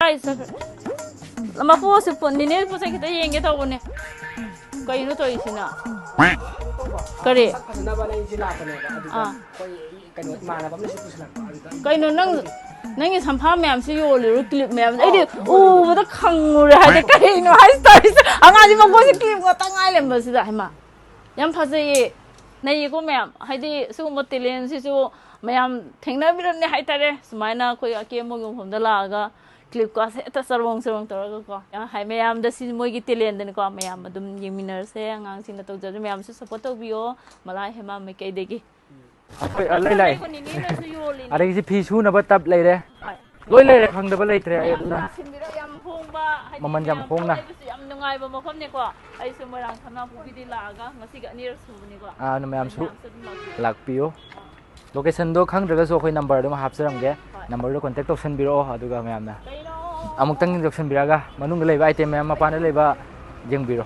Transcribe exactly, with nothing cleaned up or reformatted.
ꯑꯩ ꯆꯠꯈ꯭ꯔꯦ꯫ ꯃꯄꯨꯁꯨ ꯄꯨꯟ-, ꯅꯤꯅꯦ ꯄꯣꯠ ꯆꯩ ꯈꯤꯇ ꯌꯦꯡꯒꯦ ꯇꯧꯕꯅꯦ꯫ ꯀꯩꯅꯣ ꯇꯧꯔꯤꯁꯤꯅ? ꯀꯔꯤ? ꯁꯛ ꯐꯖꯅꯕꯅ ꯑꯩꯁꯦ ꯂꯥꯛꯄꯅꯦꯕ꯫ ꯑꯗꯨꯗ ꯑꯥ꯫ ꯑꯩꯈꯣꯏ ꯀꯩꯅꯣ ꯏꯃꯥꯟꯅꯕ ꯑꯃꯅꯁꯨ ꯄꯨꯁꯤꯜꯂꯛꯄ꯫ ꯑꯗꯨꯗ ꯅꯪꯒꯤ ꯁꯝꯐꯥ ꯃꯌꯥꯝꯁꯤ ꯌꯣꯜꯂꯤꯔꯣ, ꯀ꯭ꯂꯤꯞ ꯃꯌꯥꯝꯁꯦ? ꯑꯩꯗꯤ ꯑꯣ, ꯌꯣꯜꯂꯤꯅꯦ꯫ ꯎꯕꯗ ꯈꯪꯉꯨꯔꯦ ꯍꯥꯏꯗꯤ꯫ ꯀꯔꯤꯅꯣ ꯍꯥꯏꯁꯤ ꯇꯧꯔꯤꯁꯦ? ꯑꯉꯥꯡꯁꯤ ꯃꯀꯣꯟꯁꯦ ꯀ꯭ꯂꯤꯞ ꯉꯥꯛꯇ ꯉꯥꯏ ꯂꯩꯔꯝꯕꯁꯤꯗ, ꯍꯩꯃꯥ꯫ ꯌꯥꯝ ꯐꯖꯩꯌꯦ꯫ ꯅꯩꯌꯦꯀꯣ ꯃꯌꯥꯝ꯫ ꯍꯥꯏꯗꯤ ꯁꯤꯒꯨꯝꯕ talent ꯁꯤꯁꯨ ꯃꯌꯥꯝ ꯊꯦꯡꯅꯕꯤꯔꯝꯅꯤ ꯍꯥꯏꯇꯥꯔꯦ꯫ ꯁꯨꯃꯥꯏꯅ ꯑꯩꯈꯣꯏ ꯑꯀꯦ ꯑꯃꯣꯏꯒꯤ ꯃꯐꯝꯗ ꯂꯥꯛꯑꯒ clip ꯀꯥꯁꯦ ꯍꯦꯛꯇ ꯆꯔꯣꯡ ꯆꯔꯣꯡ ꯇꯧꯔꯒꯀꯣ꯫ ꯌꯥꯝ ꯍꯥꯏ ꯃꯌꯥꯝꯗ, ꯁꯤ ꯃꯣꯏꯒꯤ talent ꯅꯤꯀꯣ꯫ ꯃꯌꯥꯝ ꯑꯗꯨꯝ ꯌꯦꯡꯃꯤꯟꯅꯔꯁꯦ꯫ ꯑꯉꯥꯡꯁꯤꯡꯅ ꯇꯧꯖꯔꯁꯨ ꯃꯌꯥꯝꯁꯨ support ꯇꯧꯕꯤꯌꯣ꯫ ꯃꯂꯥ ꯍꯦꯃꯥ ꯃꯥꯏꯀꯩꯗꯒꯤ꯫ ꯑꯩꯈꯣꯏ, ꯑ, ꯂꯩ, ꯂꯩ꯫ ꯑꯩꯈꯣꯏ ꯅꯤꯅꯦꯅꯁꯨ ꯌꯣꯜꯂꯤꯅꯦ꯫ ꯑꯗꯒꯤ ꯁꯤ ꯐꯤ ꯁꯨꯅꯕ tub ꯂꯩꯔꯦ꯫ ꯍꯣꯏ꯫ ꯂꯣꯏ ꯂꯩꯔꯦ, ꯈꯪꯗꯕ ꯂꯩꯇ꯭ꯔꯦ ꯑꯩ ꯃꯌꯥꯝ ꯑꯗꯨꯅ꯫ ꯂꯥꯛꯁꯤꯟꯕꯤꯔꯣ, ꯌꯥꯝ ꯍꯣꯡꯕ, ꯍꯥꯏꯗꯤ ꯃꯃꯜ ꯌꯥꯝ ꯃꯌꯥꯝ ꯍꯣꯡꯅ꯫ ꯂꯩꯕꯁꯨ ꯌꯥꯝ ꯅꯨꯡꯉꯥꯏꯕ ꯃꯐꯝꯅꯤꯀꯣ꯫ ꯑꯩꯁꯨ ꯃꯣꯏꯔꯥꯡ ꯁꯅꯥꯄꯨꯈꯤꯗꯤ ꯂꯥꯛꯑꯒ ꯉꯁꯤꯒꯤ ꯑꯅꯤꯔꯛ ꯁꯨꯕꯅꯤꯀꯣ꯫ ꯑꯥ, ꯑꯗꯨ ꯃꯌꯥꯝꯁꯨ ꯃꯌꯥꯝꯁꯨ ꯑꯗꯨꯝ ꯂꯥꯛꯄꯤꯌꯨ꯫ ꯂꯥꯛꯄꯤꯌꯨ꯫ Location ꯗꯣ ꯈꯪꯗ꯭ꯔꯒꯁꯨ ꯑꯩꯈꯣꯏ number ꯑꯗꯨꯝ ꯍꯥꯞꯆꯔꯝꯒꯦ꯫ ꯍꯣꯏ꯫ Number ꯗꯣ contact ꯇꯧꯁꯟꯕꯤꯔꯛꯑꯣ, ꯑꯗꯨꯒ ꯃꯌꯥꯝꯅ ꯀꯩꯅꯣ? ꯑꯃꯨꯛꯇꯪ ꯌꯧꯁꯟꯕꯤꯔꯛꯑꯒ ꯃꯅꯨꯡꯗ ꯂꯩꯕ item ꯃꯌꯥꯝ, ꯃꯄꯥꯟꯗ ꯂꯩꯕ ꯌꯦꯡꯕꯤꯔꯣ꯫